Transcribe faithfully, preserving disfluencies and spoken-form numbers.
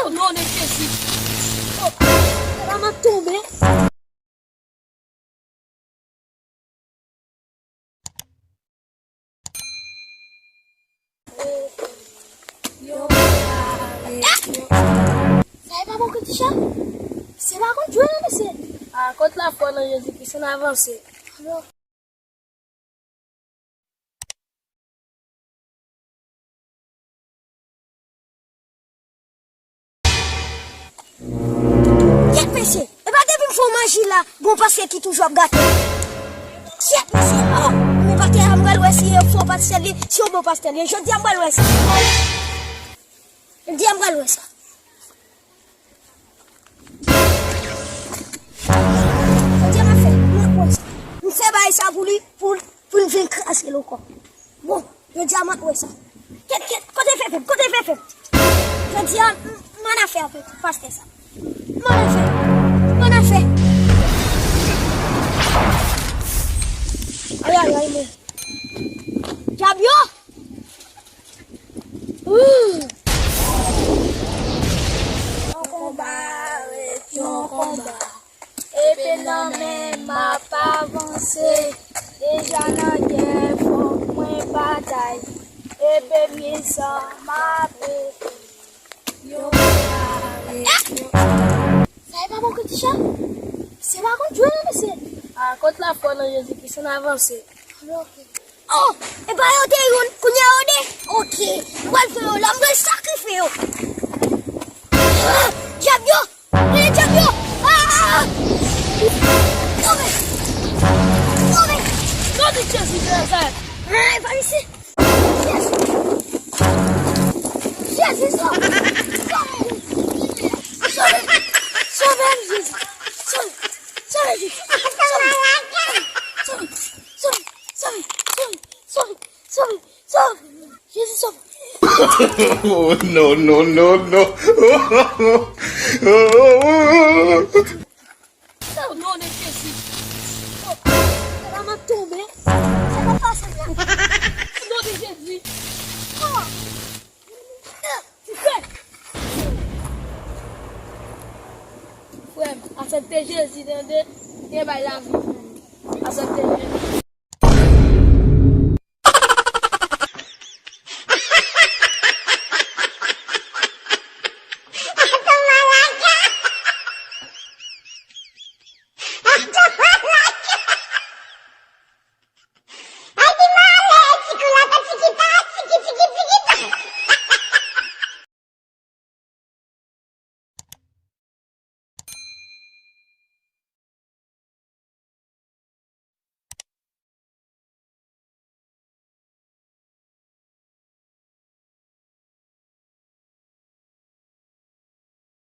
O non de Jezi. O, la m ap tonbe. Sa e pa bon Kritisha? Se pa konn jwe non mesye. A kot lafwa nan Jezikri, ann avanse. Kyèt mesye, e pa depi m fè w maji la, gon pastè ki toujou ap gate. Kyèt mesye, o, men pastè a m pral wè si e fo pastè li, si yon bon pastè li. Jodi a m pral wè sa. Jodi a m pral wè sa. Jodi a m ap fè, m ap wè sa. M fè bagay sa pou li, pou, pou l vin kraze l ankò. Bon, jodi a m ap wè sa. Kèt, kèt, kote fè fèm, kote fè fèm. Jodi a, m, m ann afè avèk pastè sa. M ann afè, m ann afè. Ay, ay, ay, men. Dyab yo! Yon konba ret yon konba. Epe nan men m ap avanse. Deja nan gè, fòk mwen batay. Epe m gen zam, m ap epe. Yon konba ret yon konba. Sa e pa bon Kritisha? Se pa konn jwe non mesye. A kot lafwa nan Jezikri, ann avanse. O, e pa yo te youn, kounye a yo de? Oke, m pral fè yo la, m pral sakrifye yo. A, dyab yo! Rele dyab yo! A! Sove! Sove! Non de Jezi de Nazarèt! A, e pa isi! Jezi! Jezi, sove! Sove! Sove! Sove m, Jezi! Sove! Sove, Jezi! Sove! Sove! Sove! Sove! Sove! Sove! Sove! Sove! Sove! Jezi, sove! Oh, no, no, no, no. O non de Jezi. O, la m ap tonbe. Sa pa fasil la. O non de Jezi. O. Frè. Frè m, aksepte Jezi, tande. Gen bay lavi. Aksepte